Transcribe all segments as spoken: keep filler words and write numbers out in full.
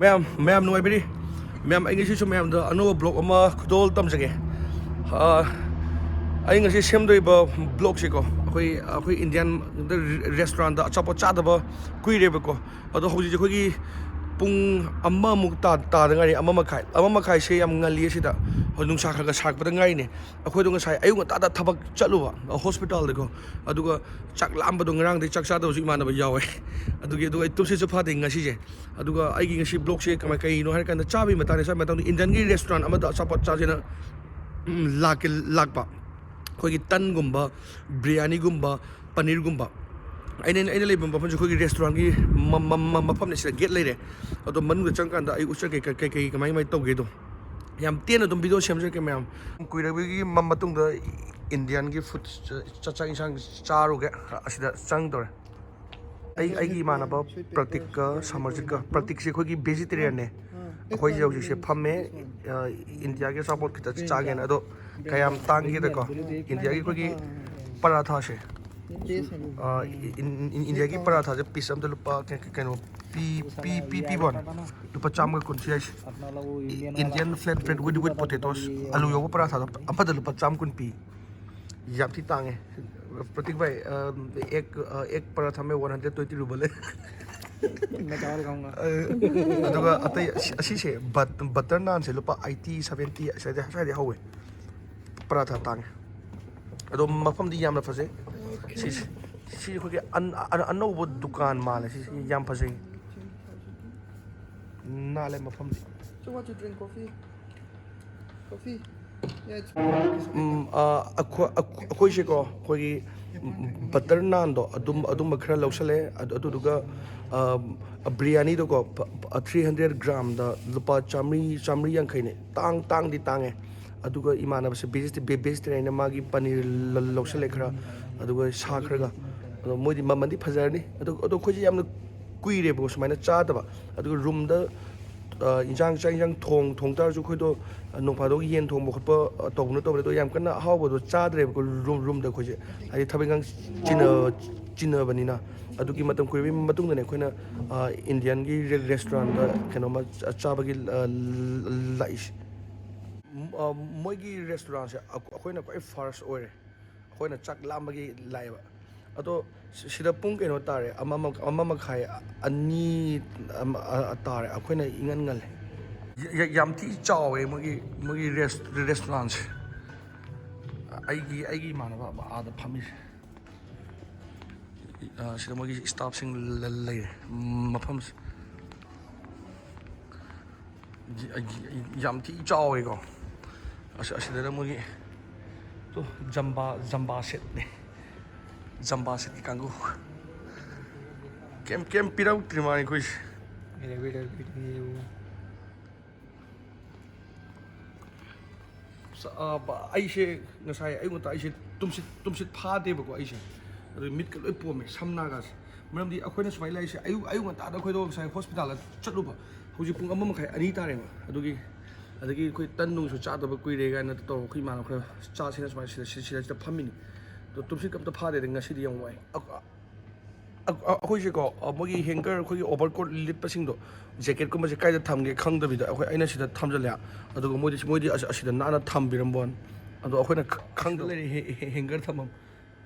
ꯃꯌꯥꯝ ꯃꯌꯥꯝ ꯅꯨꯡꯉꯥꯏꯕꯤꯔꯤ? ꯃꯌꯥꯝ, ꯑꯩ ꯉꯁꯤꯁꯨ ꯃꯌꯥꯝꯗ ꯑꯅꯧꯕ ꯕ꯭ꯂꯣꯛ ꯑꯃ ꯈꯨꯗꯣꯜ ꯇꯝꯖꯒꯦ꯫ ꯑꯥ, ꯑꯩ ꯉꯁꯤ ꯁꯦꯝꯗꯣꯏꯕ ꯕ꯭ꯂꯣꯛꯁꯤꯀꯣ, ꯑꯩꯈꯣꯏ ꯑꯩꯈꯣꯏ ꯏꯟꯗꯤꯌꯥꯟ ꯔꯦꯁꯇꯨꯔꯥꯟꯗ ꯑꯆꯥꯄꯣꯠ ꯆꯥꯗꯕ ꯀꯨꯏꯔꯦꯕꯀꯣ꯫ ꯑꯗꯣ ꯍꯧꯖꯤꯛꯁꯦ ꯑꯩꯈꯣꯏꯒꯤ ꯄꯨꯡ ꯑꯃꯃꯨꯛ ꯇꯥ- ꯇꯥꯗ ꯉꯥꯏꯔꯤ, ꯑꯃ ꯃꯈꯥꯏ, ꯑꯃ ꯃꯈꯥꯏꯁꯦ ꯌꯥꯝ ꯉꯜꯂꯤ꯫ ꯁꯤꯗ ꯍꯣꯏ, ꯅꯨꯡꯁꯥ ꯈꯔ ꯈꯔ ꯁꯥꯔꯛꯄꯗ ꯉꯥꯏꯔꯤꯅꯦ꯫ ꯑꯩꯈꯣꯏꯗꯣ ꯉꯁꯥꯏ ꯑꯌꯨꯛ ꯉꯟꯇꯥꯗ ꯊꯕꯛ ꯆꯠꯂꯨꯕ, ꯑ, ꯍꯣꯁꯄꯤꯇꯥꯜꯗꯀꯣ꯫ ꯑꯗꯨꯒ ꯆꯥꯛ ꯂꯥꯝꯕꯗꯣ, ꯉꯔꯥꯡꯗꯩ ꯆꯥꯛ ꯆꯥꯗꯕꯁꯨ ꯏꯃꯥꯟꯅꯕ ꯌꯥꯎꯋꯦ꯫ ꯑꯗꯨꯒꯤ, ꯑꯗꯨꯒ ꯑꯩ ꯇꯨꯝꯁꯤꯠꯁꯨ ꯐꯥꯗꯦ ꯉꯁꯤꯁꯦ꯫ ꯑꯗꯨꯒ ꯑꯩꯒꯤ ꯉꯁꯤ ꯕ꯭ꯂꯣꯛꯁꯦ ꯀꯃꯥꯏ, ꯀꯩꯅꯣ ꯍꯥꯏꯔꯀꯥꯟꯗ, ꯆꯥꯕꯒꯤ ꯃꯇꯥꯡꯅꯦ꯫ ꯆꯥꯕꯒꯤ ꯃꯇꯥꯡꯗ ꯏꯟꯗꯤꯌꯟꯒꯤ ꯔꯦꯁꯇꯨꯔꯥꯟ ꯑꯃꯗ ꯑꯆꯥꯄꯣꯠ ꯆꯥꯁꯦꯅ, ꯎꯝ, ꯂꯥꯛꯀꯦ, ꯂꯥꯛꯄ꯫ ꯑꯩꯈꯣꯏꯒꯤ ꯇꯟꯒꯨꯝꯕ, ꯕꯤꯔꯌꯥꯅꯤꯒꯨꯝꯕ, ꯄꯅꯤꯔꯒꯨꯝꯕ꯫ ꯑꯩꯅ, ꯑꯩꯅ ꯂꯩꯕ ꯃꯐꯝꯁꯦ ꯑꯩꯈꯣꯏꯒꯤ ꯔꯦꯁꯇꯨꯔꯥꯟꯒꯤ ꯃ-, ꯃ-, ꯃ-, ꯃꯐꯝꯅꯦ꯫ ꯁꯤꯗ ꯒꯦꯠ ꯂꯩꯔꯦ꯫ ꯑꯗꯣ ꯃꯅꯨꯡꯗ ꯆꯪꯀꯥꯟꯗ ꯑꯩ ꯎꯠꯆꯔꯛꯀꯦ, ꯀꯩ, ꯀꯩ, ꯀꯩ, ꯀꯃꯥꯏ, ꯀꯃꯥꯏ ꯇꯧꯒꯦꯗꯣ꯫ ꯌꯥꯝ ꯇꯦꯟꯅ ꯑꯗꯨꯝ ꯚꯤꯗꯤꯑꯣ ꯁꯦꯝꯖꯔꯛꯀꯦ ꯃꯌꯥꯝ꯫ ꯀꯨꯏꯔꯕꯒꯤ ꯃ-, ꯃꯇꯨꯡꯗ ꯏꯟꯗꯤꯌꯟꯒꯤ ꯐꯨꯗ ꯆ-, ꯆꯥꯛ, ꯆꯥꯛ ꯏꯟꯁꯥꯡ ꯆꯥꯔꯨꯒꯦ꯫ ꯑꯁꯤꯗ ꯆꯪꯗꯧꯔꯦ꯫ ꯑꯩ, ꯑꯩꯒꯤ ꯏꯃꯥꯟꯅꯕ ꯄ꯭ꯔꯇꯤꯛꯀ ꯁꯃꯔꯖꯤꯠꯀ, ꯄ꯭ꯔꯇꯤꯛꯁꯦ ꯑꯩꯈꯣꯏꯒꯤ ꯚꯦꯖꯤꯇꯦꯔꯤꯌꯟꯅꯦ꯫ ꯑꯩꯈꯣꯏꯁꯦ ꯍꯧꯖꯤꯛꯁꯦ ꯐꯝꯃꯦ, ꯑ, ꯏꯟꯗꯤꯌꯥꯒꯤ ꯑꯆꯥꯄꯣꯠ ꯈꯤꯇ ꯆꯥꯒꯦꯅ꯫ ꯑꯗꯣ ꯀꯌꯥꯝ ꯇꯥꯡꯒꯦꯗꯀꯣ, ꯏꯟꯗꯤꯌꯥꯒꯤ ꯑꯩꯈꯣꯏꯒꯤ ꯄꯔꯥꯊꯥꯁꯦ, ꯑ, ꯏꯟ-, ꯏꯟ-, ꯏꯟꯗꯤꯌꯥꯒꯤ ꯄꯔꯥꯊꯥꯁꯦ ꯄꯤꯁ ꯑꯝꯗ ꯂꯨꯄꯥ ꯀꯩ-, ꯀꯩꯅꯣ ꯄꯤ, ꯄꯤ, ꯄꯤ, ꯄꯤꯕ ꯋꯥꯅꯤ꯫ ꯂꯨꯄꯥ ꯆꯥꯝꯃꯒ ꯀꯨꯟ ꯁꯤ ꯍꯥꯏꯁꯦ꯫ Indian flat bread with, with potatoes, ꯑꯂꯨ ꯌꯥꯎꯕ ꯄꯔꯥꯊꯥꯗꯣ ꯑꯃꯗ ꯂꯨꯄꯥ ꯆꯥꯝꯃ ꯀꯨꯟ ꯄꯤ꯫ ꯌꯥꯝ ꯊꯤ ꯇꯥꯡꯉꯦ꯫ ꯄ꯭ꯔꯇꯤꯛ ꯚꯥꯏ, ꯑ, ꯑꯦꯛ, ꯑ, ꯑꯦꯛ ꯄꯔꯥꯊꯥ ꯃꯦ ꯋꯥꯟ ꯍꯟꯗ꯭ꯔꯦꯠ ꯇ꯭ꯋꯦꯟꯇꯤ ꯔꯨꯕꯜ ꯂꯩ꯫ मैं चावल खाऊंगा। ꯑ, ꯑꯗꯨꯒ ꯑꯇꯩ ꯑꯁꯤ-, ꯑꯁꯤꯁꯦ ꯕꯠ-, ꯕꯇꯔ ꯅꯥꯟꯁꯦ ꯂꯨꯄꯥ ꯑꯩꯠꯇꯤ, ꯁꯚꯦꯟꯇꯤ ꯁ꯭ꯋꯥꯏꯗ, ꯁ꯭ꯋꯥꯏꯗ ꯍꯧꯋꯦ꯫ ꯄꯔꯥꯊꯥ ꯇꯥꯡꯉꯦ꯫ ꯑꯗꯣ ꯃꯐꯝꯗꯤ ꯌꯥꯝꯅ ꯐꯖꯩ꯫ ꯁꯤꯁꯦ, ꯁꯤ ꯑꯩꯈꯣꯏꯒꯤ ꯑꯟ-, ꯑ-, ꯑꯅꯧꯕ ꯗꯨꯀꯥꯟ ꯃꯥꯜꯂꯦ꯫ ꯁꯤꯁꯦ ꯌꯥꯝ ꯐꯖꯩ꯫ ꯅꯥꯜꯂꯦ ꯃꯐꯝꯗꯤ꯫ So what you drink, coffee? Coffee? Yeah, it's ꯎꯝ, ꯑ, ꯑꯩꯈꯣꯏ-, ꯑꯩꯈꯣꯏꯁꯦꯀꯣ, ꯑꯩꯈꯣꯏꯒꯤ ꯕꯇꯔ ꯅꯥꯟꯗꯣ ꯑꯗꯨꯝ, ꯑꯗꯨꯝꯕ ꯈꯔ ꯂꯧꯁꯜꯂꯦ꯫ ꯑꯗꯨ-, ꯑꯗꯨꯗꯨꯒ, ꯑ, ꯕꯤꯔꯌꯥꯅꯤꯗꯣꯀꯣ, ꯄ-, ꯄ-, ꯊ꯭ꯔꯤ ꯍꯟꯗ꯭ꯔꯦꯠ ꯒ꯭ꯔꯥꯝꯗ ꯂꯨꯄꯥ ꯆꯥꯝꯃꯔꯤ, ꯆꯥꯝꯃꯔꯤ ꯌꯥꯡꯈꯩꯅꯦ꯫ ꯇꯥꯡ-, ꯇꯥꯡꯗꯤ ꯇꯥꯡꯉꯦ꯫ ꯑꯗꯨꯒ ꯏꯃꯥꯟꯅꯕꯁꯦ ꯚꯦꯖꯤꯇꯦ-, ꯚꯦ-, ꯚꯦꯖꯤꯇꯦꯔꯤꯌꯟꯅ, ꯃꯥꯒꯤ ꯄꯅꯤꯔ ꯂ-, ꯂꯧꯁꯜꯂꯦ ꯈꯔ, ꯑꯗꯨꯒ ꯁꯥ ꯈꯔꯒ꯫ ꯑꯗꯣ ꯃꯣꯏꯗꯤ ꯃꯃꯜꯗꯤ ꯐꯖꯔꯅꯤ꯫ ꯑꯗꯣ, ꯑꯗꯣ ꯑꯩꯈꯣꯏꯁꯦ ꯌꯥꯝꯅ ꯀꯨꯏꯔꯦꯕꯀꯣ ꯁꯨꯃꯥꯏꯅ ꯆꯥꯗꯕ꯫ ꯑꯗꯨꯒ ꯔꯨꯝꯗ ꯑ, ꯏꯟꯁꯥꯡ, ꯆꯥꯛ ꯏꯟꯁꯥꯡ ꯊꯣꯡ ꯊꯣꯡ ꯇꯥꯔꯁꯨ ꯑꯩꯈꯣꯏꯗꯣ, ꯑ, ꯅꯣꯡ ꯐꯥꯗꯣꯛ ꯌꯦꯟ ꯊꯣꯡꯕ ꯈꯣꯠꯄ, ꯑ, ꯇꯧꯕꯅ ꯇꯧꯕꯅꯦ, ꯑꯗꯣ ꯌꯥꯝ ꯀꯟꯅ ꯑꯍꯥꯎꯕꯗꯣ ꯆꯥꯗ꯭ꯔꯦꯕꯀꯣ꯫ ꯔꯨꯝ ꯔꯨꯝꯗ ꯑꯩꯈꯣꯏꯁꯦ, ꯍꯥꯏꯗꯤ ꯊꯕꯛ ꯏꯟꯈꯥꯡ ꯆꯤꯟꯅ- ꯆꯤꯟꯅꯕꯅꯤꯅ꯫ ꯑꯗꯨꯒꯤ ꯃꯇꯝ ꯀꯨꯏꯔꯕꯒꯤ ꯃꯇꯨꯡꯗꯅꯦ ꯑꯩꯈꯣꯏꯅ, ꯑ, ꯏꯟꯗꯤꯌꯟꯒꯤ ꯔꯦ- ꯔꯦꯁꯇꯨꯔꯥꯟꯗ ꯀꯩꯅꯣꯝꯃ ꯆꯥ- ꯆꯥꯕꯒꯤ, ꯑ, ꯂꯥꯛꯏꯁꯦ꯫ ꯎꯝ, ꯑ, ꯃꯣꯏꯒꯤ ꯔꯦꯁꯇꯨꯔꯥꯟꯁꯦ ꯑꯩꯈꯣꯏꯅ ꯈ꯭ꯋꯥꯏ ꯐꯥꯔꯁ ꯑꯣꯏꯔꯦ꯫ ꯑꯩꯈꯣꯏꯅ ꯆꯥꯛ ꯂꯥꯝꯕꯒꯤ ꯂꯥꯛꯑꯦꯕ꯫ ꯑꯗꯣ ꯁꯤ- ꯁꯤꯗ ꯄꯨꯡ ꯀꯩꯅꯣ ꯇꯥꯔꯦ, ꯑꯃ ꯃ- ꯑꯃ ꯃꯈꯥꯏ, ꯑꯅꯤ, ꯑꯃ, ꯑ, ꯇꯥꯔꯦ꯫ ꯑꯩꯈꯣꯏꯅ ꯏꯉꯟ ꯉꯜꯂꯦ꯫ ꯌꯥ- ꯌꯥ- ꯌꯥꯝ ꯊꯤ ꯆꯥꯎꯋꯦ ꯃꯣꯏꯒꯤ, ꯃꯣꯏꯒꯤ ꯔꯦꯁ- ꯔꯦꯁꯇꯨꯔꯥꯟꯁꯦ꯫ ꯑꯩꯒꯤ ꯑꯩꯒꯤ ꯏꯃꯥꯟꯅꯕ ꯑꯃ ꯑꯥꯗ ꯐꯝꯃꯤꯁꯦ꯫ ꯑ, ꯁꯤꯗ ꯃꯣꯏꯒꯤ ꯁ꯭ꯇꯥꯐꯁꯤꯡ ꯂ- ꯂꯩꯔꯦ꯫ ꯎꯝ, ꯃꯐꯝꯁꯦ ꯌꯥꯝ ꯊꯤ ꯆꯥꯎꯋꯦꯀꯣ꯫ ꯑꯁ, ꯑꯁꯤꯗꯅ ꯃꯣꯏꯒꯤ ꯇꯣ, ꯖꯝꯕꯥ ꯖꯝꯕꯥ ꯁꯦꯠꯅꯦ꯫ ꯖꯝꯕꯥ ꯁꯦꯠꯀꯤ ꯀꯥꯡꯕꯨ꯫ ꯀꯩꯝ ꯀꯩꯝ ꯄꯤꯔꯛꯇ꯭ꯔꯤ ꯃꯥꯅꯤ ꯑꯩꯈꯣꯏꯁꯦ꯫ ꯑꯩꯁꯦ ꯉꯁꯥꯏ ꯑꯌꯨꯛ ꯉꯟꯇꯥ ꯑꯩꯁꯦ ꯇꯨꯝꯁꯤꯠ ꯇꯨꯝꯁꯤꯠ ꯐꯥꯗꯦꯕꯀꯣ ꯑꯩꯁꯦ꯫ ꯑꯗꯨ ꯃꯤꯠꯀ ꯂꯣꯏ ꯄꯣꯝꯃꯦ, ꯁꯝ ꯅꯥꯒꯁꯦ꯫ ꯃꯔꯝꯗꯤ ꯑꯩꯈꯣꯏꯅ ꯁꯨꯃꯥꯏꯅ ꯂꯩꯔꯤꯁꯦ, ꯑꯌꯨꯛ ꯑꯌꯨꯛ ꯉꯟꯇꯥꯗ ꯑꯩꯈꯣꯏꯗꯣ ꯉꯁꯥꯏ ꯍꯣꯁꯄꯤꯇꯥꯜꯗ ꯆꯠꯂꯨꯕ꯫ ꯍꯧꯖꯤꯛ ꯄꯨꯡ ꯑꯃ ꯃꯈꯥꯏ, ꯑꯅꯤ ꯇꯥꯔꯦꯕ꯫ ꯑꯗꯨꯒꯤ ꯑꯗꯒꯤ ꯑꯩꯈꯣꯏ ꯇꯟ ꯅꯨꯡꯁꯨ ꯆꯥꯗꯕ ꯀꯨꯏꯔꯦ ꯀꯥꯏꯅ ꯇꯧꯔꯒ ꯑꯩꯈꯣꯏ ꯏꯃꯥꯟꯅꯕ ꯈꯔ ꯆꯥꯁꯤꯅ ꯁꯨꯃꯥꯏꯅ ꯁꯤꯗ ꯁꯤꯗ ꯁꯤꯗ ꯐꯝꯃꯤꯅꯤ꯫ ꯑꯗꯣ ꯇꯨꯝꯁꯤꯠ ꯑꯝꯇ ꯐꯥꯗꯦꯗ, ꯉꯁꯤꯗꯤ ꯌꯥꯝ ꯋꯥꯏ꯫ ꯑ- ꯑ- ꯑꯩꯈꯣꯏꯁꯦꯀꯣ, ꯑ, ꯃꯣꯏꯒꯤ ꯍꯦꯡꯒꯔ, ꯑꯩꯈꯣꯏꯒꯤ ꯑꯣꯚꯔ ꯀꯣꯠ ꯂꯤꯠꯄꯁꯤꯡꯗꯣ, ꯖꯦꯀꯦꯠꯀꯨꯝꯕꯁꯦ ꯀꯥꯏꯗ ꯊꯝꯒꯦ ꯈꯪꯗꯕꯤꯗ ꯑꯩꯈꯣꯏ, ꯑꯩꯅ ꯁꯤꯗ ꯊꯝꯖꯤꯜꯂꯦ꯫ ꯑꯗꯨꯒ ꯃꯣꯏꯗꯤ ꯃꯣꯏꯗꯤ ꯑꯁ- ꯑꯁꯤꯗ ꯅꯥꯟꯅ ꯊꯝꯕꯤꯔꯝꯕ ꯋꯥꯅꯤ꯫ ꯑꯗꯣ ꯑꯩꯈꯣꯏꯅ ꯈ- ꯈꯪꯗ ꯂꯩꯔꯦ, ꯍꯦ- ꯍꯦ- ꯍꯦꯡꯒꯔ ꯊꯝꯐꯝ꯫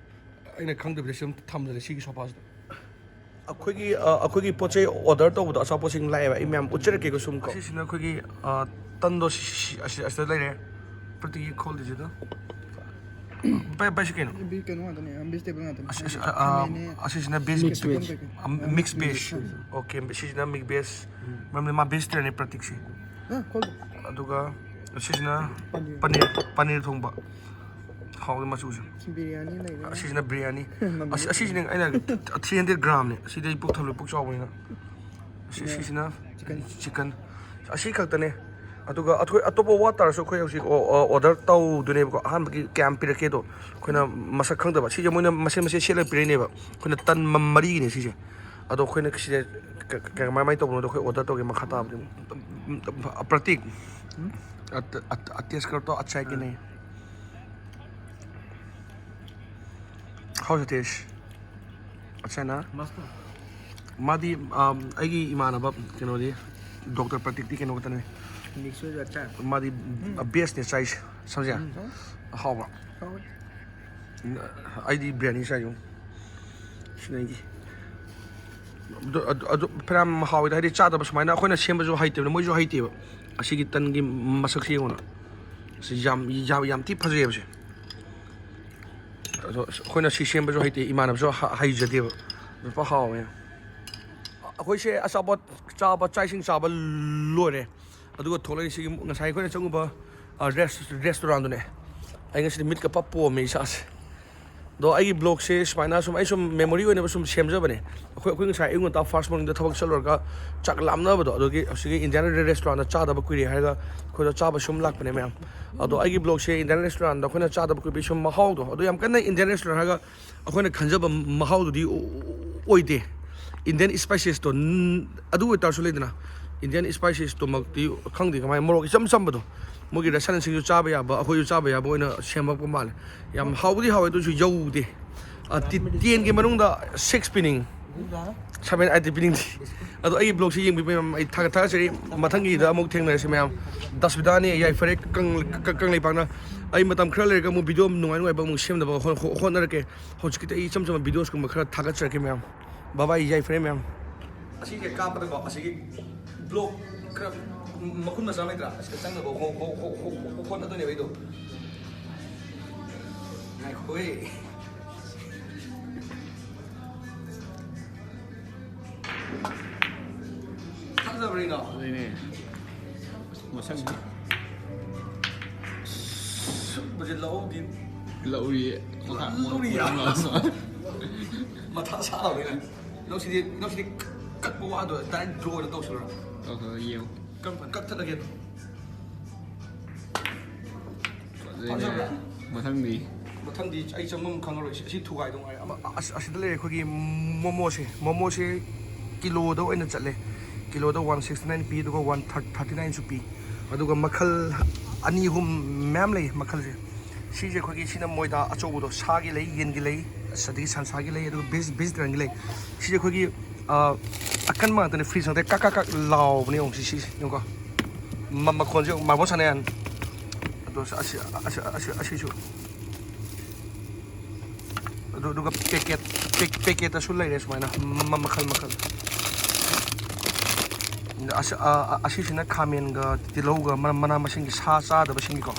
ꯑꯩꯅ ꯈꯪꯗꯕꯤꯗ ꯁꯨꯝ ꯊꯝꯖꯜꯂꯦ ꯁꯤꯒꯤ ꯁꯣꯐꯥꯁꯤꯗ꯫ ꯑꯩꯈꯣꯏꯒꯤ, ꯑ, ꯑꯩꯈꯣꯏꯒꯤ ꯄꯣꯠ ꯆꯩ ꯑꯣꯔꯗꯔ ꯇꯧꯕꯗꯣ, ꯑꯆꯥꯄꯣꯠꯁꯤꯡ ꯂꯥꯛꯑꯦꯕ꯫ ꯑꯩ ꯃꯌꯥꯝ ꯎꯠꯆꯔꯛꯀꯦꯀꯣ ꯁꯨꯝ ꯀꯣ꯫ ꯑꯁꯤꯁꯤꯅ ꯑꯩꯈꯣꯏꯒꯤ, ꯑ, ꯇꯟꯗꯣ ꯁꯤ- ꯁꯤ- ꯑꯁꯤ- ꯑꯁꯤꯗ ꯂꯩꯔꯦ꯫ ꯄ꯭ꯔꯤꯇꯤꯒꯤ ꯈꯣꯜꯂꯤꯁꯤꯗ꯫ ꯚꯥꯏ, ꯚꯥꯏ, ꯁꯤ ꯀꯩꯅꯣ? ꯚꯤ-, ꯀꯩꯅꯣ ꯉꯥꯛꯇꯅꯦ, ꯚꯦꯖꯤꯇꯦꯕꯜ ꯉꯥꯛꯇꯅꯦ꯫ ꯑꯁꯤ- ꯑꯁꯤ- ꯑ, ꯑ, ꯈꯥꯃꯦꯟꯅꯦ, ꯑꯁꯤꯁꯤꯅ ꯚꯦꯖ꯫ Mix vase. ꯀꯩꯀꯩ꯫ ꯑ, ꯃꯤꯛꯁ ꯚꯦꯖ꯫ ꯑꯣꯀꯦ, ꯁꯤꯁꯤꯅ ꯃꯤꯛꯁ ꯚꯦꯖ꯫ ꯎꯝ꯫ ꯃꯔꯝꯗꯤ ꯃꯥ ꯚꯦꯖꯤꯇꯦꯔꯤꯌꯟꯅꯦ, ꯄ꯭ꯔꯇꯤꯛꯁꯦ꯫ ꯑ, ꯈꯣꯜꯂꯣ꯫ ꯑꯗꯨꯒ ꯁꯤꯁꯤꯅ ꯄꯅꯤꯔ꯫ ꯄꯅꯤꯔ, ꯄꯅꯤꯔ ꯊꯣꯡꯕ꯫ ꯍꯥꯎꯋꯦ ꯃꯆꯨꯁꯦ꯫ ꯕꯤꯔꯌꯥꯅꯤ ꯂꯩꯔꯦ꯫ ꯑꯁꯤꯁꯤꯅ ꯕꯤꯔꯌꯥꯅꯤ꯫ ꯃꯃꯤꯡ ꯑꯁꯤ- ꯑꯁꯤꯁꯤꯅꯦ ꯑꯩꯅ ꯊ꯭ꯔꯤ ꯍꯟꯗ꯭ꯔꯦꯠ ꯒ꯭ꯔꯥꯝꯅꯦ꯫ ꯁꯤꯗꯤ ꯑꯩ ꯄꯨꯛ ꯊꯜꯂꯣꯏ, ꯄꯨꯛ ꯆꯥꯎꯕꯅꯤꯅ꯫ ꯑꯁꯤ- ꯁꯤꯅ ꯆꯤꯀꯟ꯫ ꯆꯤꯀꯟ꯫ ꯑꯁꯤ ꯈꯛꯇꯅꯦ꯫ ꯑꯗꯨꯒ ꯑꯩꯈꯣꯏ ꯑꯇꯣꯞꯄ ꯋꯥꯠ ꯇꯥꯔꯁꯨ ꯑꯩꯈꯣꯏ ꯍꯧꯖꯤꯛ ꯑꯣ- ꯑꯣ- ꯑꯣꯔꯗꯔ ꯇꯧꯗꯣꯏꯅꯦꯕꯀꯣ꯫ ꯑꯍꯥꯟꯕꯒꯤ ꯀꯌꯥꯝ ꯄꯤꯔꯛꯀꯦꯗꯣ ꯑꯩꯈꯣꯏꯅ ꯃꯁꯛ ꯈꯪꯗꯕ꯫ ꯁꯤꯁꯦ ꯃꯣꯏꯅ ꯃꯁꯦꯟ ꯃꯁꯦꯟ ꯁꯦꯠꯂꯒ ꯄꯤꯔꯛꯏꯅꯦꯕ꯫ ꯑꯩꯈꯣꯏꯅ ꯇꯟ ꯃ- ꯃꯔꯤꯒꯤꯅꯦ ꯁꯤꯁꯦ꯫ ꯑꯗꯣ ꯑꯩꯈꯣꯏꯅ ꯁꯤꯗ ꯀ- ꯀ- ꯀꯃꯥꯏ ꯀꯃꯥꯏꯅ ꯇꯧꯕꯅꯣꯗꯣ ꯑꯩꯈꯣꯏ ꯑꯣꯔꯗꯔ ꯇꯧꯒꯦ꯫ ꯃꯈꯥ ꯇꯥꯕꯗꯤ ꯑ, ꯄ꯭ꯔꯇꯤꯛ, ꯑ, ꯑ, ꯑ, ꯇꯦꯁ ꯀꯔꯣ ꯇꯣ, ꯑꯆꯥ ꯀꯤ ꯅꯍꯤ꯫ ꯍꯥꯎ ꯁꯇꯦꯁ꯫ ꯑꯆꯥ ꯅ? ꯃꯥꯗꯤ, ꯑꯝ, ꯑꯩꯒꯤ ꯏꯃꯥꯟꯅꯕ ꯀꯩꯅꯣꯗꯤ, ꯗꯣꯛꯇꯔ ꯄ꯭ꯔꯇꯤꯛꯇꯤ ꯀꯩꯅꯣ ꯈꯛꯇꯅꯦ꯫ ꯃꯥꯗꯤ ꯕꯦꯁꯅꯦ ꯆꯥꯏꯁꯦ꯫ ꯁꯝꯖꯦ? ꯑꯍꯥꯎꯕ꯫ ꯑꯩꯗꯤ ꯕꯤꯔꯌꯥꯅꯤ ꯆꯥꯏꯌꯣ꯫ ꯁꯤꯅ ꯑꯩꯒꯤ꯫ ꯑꯗꯨ, ꯑꯗꯨ, ꯑꯗꯨ ꯐꯅꯌꯥꯝ ꯍꯥꯎꯋꯤꯗ, ꯍꯥꯏꯗꯤ ꯆꯥꯗꯕ ꯁꯨꯃꯥꯏꯅ ꯑꯩꯈꯣꯏꯅ ꯁꯦꯝꯕꯁꯨ ꯍꯩꯇꯦꯕ, ꯃꯣꯏꯁꯨ ꯍꯩꯇꯦꯕ꯫ ꯑꯁꯤꯒꯤ ꯇꯟꯒꯤ ꯃꯁꯛꯁꯤ ꯌꯦꯡꯉꯣꯅ꯫ ꯁꯤ ꯌꯥꯝ, ꯌꯥꯝ, ꯌꯥꯝ ꯊꯤ ꯐꯖꯩꯌꯦꯕ ꯁꯦ꯫ ꯑꯗꯣ ꯑꯩꯈꯣꯏꯅ ꯁꯤ ꯁꯦꯝꯕꯁꯨ ꯍꯩꯇꯦ, ꯏꯃꯥꯟꯅꯕꯁꯨ ꯍ-, ꯍꯩꯖꯗꯦꯕ꯫ ꯂꯨꯄꯥ ꯍꯥꯎꯋꯦ꯫ ꯑꯩꯈꯣꯏꯁꯦ ꯑꯆꯥꯄꯣꯠ ꯆꯥꯕ, ꯆꯥꯛ ꯏꯁꯤꯡ ꯆꯥꯕ ꯂꯣꯏꯔꯦ꯫ ꯑꯗꯨꯒ ꯊꯣꯛꯂꯛꯏꯁꯤꯒꯤ ꯉꯁꯥꯏ ꯑꯩꯈꯣꯏꯅ ꯆꯪꯉꯨꯕ, ꯑ, ꯔꯦꯁ-, ꯔꯦꯁꯇꯨꯔꯥꯟꯗꯨꯅꯦ꯫ ꯑꯩ ꯉꯁꯤꯗꯤ ꯃꯤꯠꯀ ꯄꯞ ꯄꯣꯝꯃꯦ ꯏꯁꯥꯁꯦ꯫ ꯑꯗꯣ ꯑꯩꯒꯤ ꯕ꯭ꯂꯣꯒꯁꯦ ꯁꯨꯃꯥꯏꯅ ꯁꯨꯝ, ꯑꯩ ꯁꯨꯝ ꯃꯦꯃꯣꯔꯤ ꯑꯣꯏꯅꯕ ꯁꯨꯝ ꯁꯦꯝꯖꯕꯅꯦ꯫ ꯑꯩꯈꯣꯏ, ꯑꯩꯈꯣꯏ ꯉꯁꯥꯏ ꯑꯌꯨꯛ ꯉꯟꯇꯥ ꯐꯥꯔꯁ ꯃꯣꯔꯅꯤꯡꯗ ꯊꯕꯛ ꯆꯠꯂꯨꯔꯒ ꯆꯥꯛ ꯂꯥꯝꯅꯕꯗꯣ, ꯑꯗꯨꯒꯤ ꯍꯧꯖꯤꯛꯀꯤ ꯏꯟꯗꯤꯌꯥꯟ ꯔꯦꯁꯇꯨꯔꯥꯟꯗ ꯆꯥꯗꯕ ꯀꯨꯏꯔꯦ ꯍꯥꯏꯔꯒ ꯑꯩꯈꯣꯏꯗ ꯆꯥꯕ ꯁꯨꯝ ꯂꯥꯛꯄꯅꯦ ꯃꯌꯥꯝ꯫ ꯑꯗꯣ ꯑꯩꯒꯤ ꯕ꯭ꯂꯣꯒꯁꯦ ꯏꯟꯗꯤꯌꯥꯟ ꯔꯦꯁꯇꯨꯔꯥꯟꯗ ꯑꯩꯈꯣꯏꯅ ꯆꯥꯗꯕ ꯀꯨꯏꯕꯒꯤ ꯁꯨꯝ ꯃꯍꯥꯎꯗꯣ, ꯑꯗꯣ ꯌꯥꯝ ꯀꯟꯅ ꯏꯟꯗꯤꯌꯥꯟ ꯔꯦꯁꯇꯨꯔꯥꯟ ꯍꯥꯏꯔꯒ ꯑꯩꯈꯣꯏꯅ ꯈꯟꯖꯕ ꯃꯍꯥꯎꯗꯨꯗꯤ ꯑꯣ-, ꯑꯣꯏꯗꯦ꯫ ꯏꯟꯗꯤꯌꯥꯟ ꯏꯁꯄꯥꯏꯁꯦꯁꯇꯣ, ꯟ-, ꯑꯗꯨ ꯑꯣꯏꯇꯥꯔꯁꯨ ꯂꯩꯗꯅ, ꯏꯟꯗꯤꯌꯥꯟ ꯏꯁꯄꯥꯏꯁꯦꯁꯇꯨꯃꯛꯇꯤ ꯈꯪꯗꯦ ꯀꯃꯥꯏꯅ, ꯃꯣꯔꯣꯛ ꯏꯆꯝ ꯆꯝꯕꯗꯣ, ꯃꯣꯏꯒꯤ ꯔꯁꯟꯁꯤꯡꯁꯨ ꯆꯥꯕ ꯌꯥꯕ, ꯑꯩꯈꯣꯏꯁꯨ ꯆꯥꯕ ꯌꯥꯕ ꯑꯣꯏꯅ ꯁꯦꯝꯃꯛꯄ ꯃꯥꯜꯂꯦ꯫ ꯌꯥꯝ ꯍꯥꯎꯕꯨꯗꯤ ꯍꯥꯎꯋꯦ, ꯑꯗꯨꯁꯨ ꯌꯧꯗꯦ꯫ ꯑ, ꯇꯤ-, ꯇꯦꯟꯒꯤ ꯃꯅꯨꯡꯗ ꯁꯤꯛꯁ ꯄꯤꯅꯤꯡ, ꯁꯚꯦꯟ ꯑꯥꯏꯠꯇꯤ ꯄꯤꯅꯤꯡꯗꯦ꯫ ꯑꯗꯣ ꯑꯩꯒꯤ ꯕ꯭ꯂꯣꯒꯁꯤ ꯌꯦꯡꯕꯤꯕ ꯃꯌꯥꯝ ꯑꯩ ꯊꯥꯒꯠ ꯊꯥꯒꯠꯆꯔꯤ꯫ ꯃꯊꯪꯒꯤꯗ ꯑꯃꯨꯛ ꯊꯦꯡꯅꯔꯁꯤ ꯃꯌꯥꯝ꯫ ꯗꯥꯁꯕꯤꯗꯥꯅꯤ ꯌꯥꯏꯐꯔꯦ ꯀꯪ-, ꯀ-, ꯀꯪꯂꯩꯄꯥꯛꯅ꯫ ꯑꯩ ꯃꯇꯝ ꯈꯔ ꯂꯩꯔꯒ ꯑꯃꯨꯛ ꯚꯤꯗꯤꯑꯣ ꯅꯨꯡꯉꯥꯏ ꯅꯨꯡꯉꯥꯏꯕ ꯑꯃꯨꯛ ꯁꯦꯝꯅꯕ ꯍꯣ-, ꯍꯣ-, ꯍꯣꯠꯅꯔꯛꯀꯦ꯫ ꯍꯧꯖꯤꯛꯀꯤꯗꯤ ꯑꯩ ꯏꯆꯝ ꯆꯝꯕ ꯚꯤꯗꯤꯑꯣꯁꯀꯨꯝꯕ ꯈꯔ ꯊꯥꯒꯠꯆꯔꯛꯀꯦ ꯃꯌꯥꯝ꯫ ꯕꯥꯏ ꯕꯥꯏ, ꯌꯥꯏꯐꯔꯦ ꯃꯌꯥꯝ꯫ ꯑꯁꯤꯁꯦ ꯀꯥꯞꯄꯗꯀꯣ, ꯑꯁꯤꯒꯤ ꯕ꯭ꯂꯣꯛ ꯈꯔ ꯃꯈꯨꯟ ꯃꯆꯥ ꯂꯩꯇ꯭ꯔꯥ? ꯑꯁꯤꯗ ꯆꯪꯅꯕ ꯍꯣ-, ꯍꯣ-, ꯍꯣ-, ꯍꯣ-, ꯍꯣꯠꯅꯗꯣꯏꯅꯦꯕ ꯑꯩꯗꯣ꯫ ꯉꯥꯏꯈꯣꯍꯦ꯫ ꯊꯥꯖꯕ꯭ꯔꯥ ꯏꯅꯥꯎ? ꯑꯗꯨꯅꯦ꯫ ꯃꯁꯛꯁꯦ꯫ ꯁꯨꯝꯕꯁꯦ ꯂꯧꯍꯧꯗꯦ꯫ ꯂꯧꯔꯤꯌꯦ꯫ ꯃꯈꯥ ꯂꯧꯔꯤꯌꯦ꯫ ꯃꯈꯥ ꯃꯊꯥ ꯁꯥꯕꯅꯤꯅ꯫ ꯏꯅꯥꯎꯁꯤꯗꯤ, ꯏꯅꯥꯎꯁꯤꯗꯤ ꯀꯛꯄ ꯋꯥꯗꯣ direct draw ꯑꯣꯏꯅ ꯇꯧꯁꯤꯜꯂꯣ꯫ ꯇꯧꯁꯤꯜꯂꯣ, ꯌꯦꯡꯉꯣ꯫ ꯀꯔꯝ ꯀꯥꯟꯗ ꯀꯛꯊꯠꯂꯒꯦ ꯑꯗꯣ? ꯐꯖꯩꯅꯦ꯫ ꯐꯖꯕ꯭ꯔꯥ? ꯃꯊꯪꯗꯤ꯫ ꯃꯊꯪꯗꯤ ꯑꯩ ꯆꯪꯐꯝ ꯈꯪꯉꯔꯣꯏ꯫ ꯑꯁꯤ ꯊꯨꯒꯥꯏꯗꯧ ꯉꯥꯏꯔꯦ꯫ ꯑꯁꯤꯗ ꯂꯩꯔꯦ ꯑꯩꯈꯣꯏꯒꯤ ꯃꯣꯃꯣꯁꯦ꯫ ꯃꯣꯃꯣꯁꯦ ꯀꯤꯂꯣꯗ ꯑꯣꯏꯅ ꯆꯠꯂꯦ꯫ ꯀꯤꯂꯣꯗ ꯋꯥꯟ ꯁꯤꯛꯁꯇꯤ ꯅꯥꯏꯟ ꯄꯤ, ꯑꯗꯨꯒ ꯋꯥꯟ ꯊꯥꯔꯇꯤ ꯅꯥꯏꯟꯁꯨ ꯄꯤ꯫ ꯑꯗꯨꯒ ꯃꯈꯜ ꯑꯅꯤ ꯑꯍꯨꯝ ꯃꯌꯥꯝ ꯂꯩ ꯃꯈꯜꯁꯦ꯫ ꯁꯤꯁꯦ ꯑꯩꯈꯣꯏꯒꯤ, ꯁꯤꯅ ꯃꯣꯏꯗ ꯑꯆꯧꯕꯗꯣ, ꯁꯥꯒꯤ ꯂꯩ, ꯌꯦꯟꯒꯤ ꯂꯩ, ꯑꯁ, ꯑꯗꯒꯤ ꯁꯟꯁꯥꯒꯤ ꯂꯩ, ꯑꯗꯨꯒ ꯚꯦꯖ ꯚꯦꯖꯤꯇꯦꯔꯤꯌꯟꯒꯤ ꯂꯩ꯫ ꯁꯤꯁꯦ ꯑꯩꯈꯣꯏꯒꯤ ꯑꯀꯟꯕ ꯉꯥꯛꯇꯅꯦ꯫ ꯐ꯭ꯔꯤꯖ ꯉꯥꯛꯇ ꯀꯛ ꯀꯛ ꯀꯛ ꯂꯥꯎꯕꯅꯦ꯫ ꯌꯦꯡꯉꯨ ꯁꯤ, ꯁꯤꯁꯦ ꯌꯦꯡꯉꯨꯀꯣ꯫ ꯃꯈꯣꯟꯁꯦ ꯌꯦꯡꯉꯨ, ꯃꯥꯔꯕꯣꯜ ꯁꯥꯟꯅ ꯌꯥꯅꯤ꯫ ꯑꯗꯣ ꯑꯁꯤꯁꯨ ꯑꯗꯨ ꯑꯗꯨꯒ ꯄꯦꯀꯦꯠ ꯄꯦꯀꯦꯠꯇꯁꯨ ꯂꯩꯔꯦ ꯁꯨꯃꯥꯏꯅ ꯃꯈꯜ ꯃꯈꯜ꯫ ꯑꯁꯤꯁꯤꯅ ꯈꯥꯃꯦꯟꯒ ꯇꯤꯜꯍꯧꯒ ꯃꯅꯥ ꯃꯁꯤꯡꯒꯤ, ꯁꯥ ꯆꯥꯗꯕꯁꯤꯡꯒꯤꯀꯣ꯫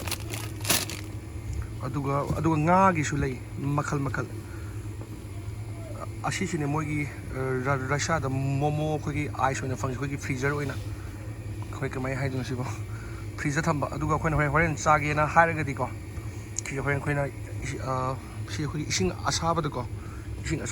ꯑꯗꯨꯒ ꯑꯗꯨꯒ ꯉꯥꯒꯤꯁꯨ ꯂꯩ ꯃꯈꯜ ꯃꯈꯜ꯫ ꯑꯁꯤꯁꯤꯅꯦ ꯃꯣꯏꯒꯤ ꯔꯁꯤꯌꯥꯗ ꯃꯣꯃꯣ ꯑꯩꯈꯣꯏꯒꯤ ꯑꯥꯏꯁ ꯑꯣꯏꯅ ꯐꯪꯉꯤ, ꯑꯩꯈꯣꯏꯒꯤ ꯐ꯭ꯔꯤꯖꯔ ꯑꯣꯏꯅ꯫ ꯑꯩꯈꯣꯏ ꯀꯃꯥꯏꯅ ꯍꯥꯏꯗꯣꯏꯅꯣ ꯁꯤꯕꯣ? ꯐ꯭ꯔꯤꯖꯇ ꯊꯝꯕ꯫ ꯑꯗꯨꯒ ꯑꯩꯈꯣꯏꯅ ꯍꯣꯔꯦꯟ ꯍꯣꯔꯦꯟ ꯆꯥꯒꯦꯅ ꯍꯥꯏꯔꯒꯗꯤꯀꯣ, ꯁꯤꯁꯦ ꯍꯣꯔꯦꯟ ꯑꯩꯈꯣꯏꯅ ꯁꯤ ꯑꯩꯈꯣꯏꯒꯤ ꯏꯁꯤꯡ ꯑꯁꯥꯕꯗꯀꯣ, ꯏꯁꯤꯡ ꯑꯁꯥ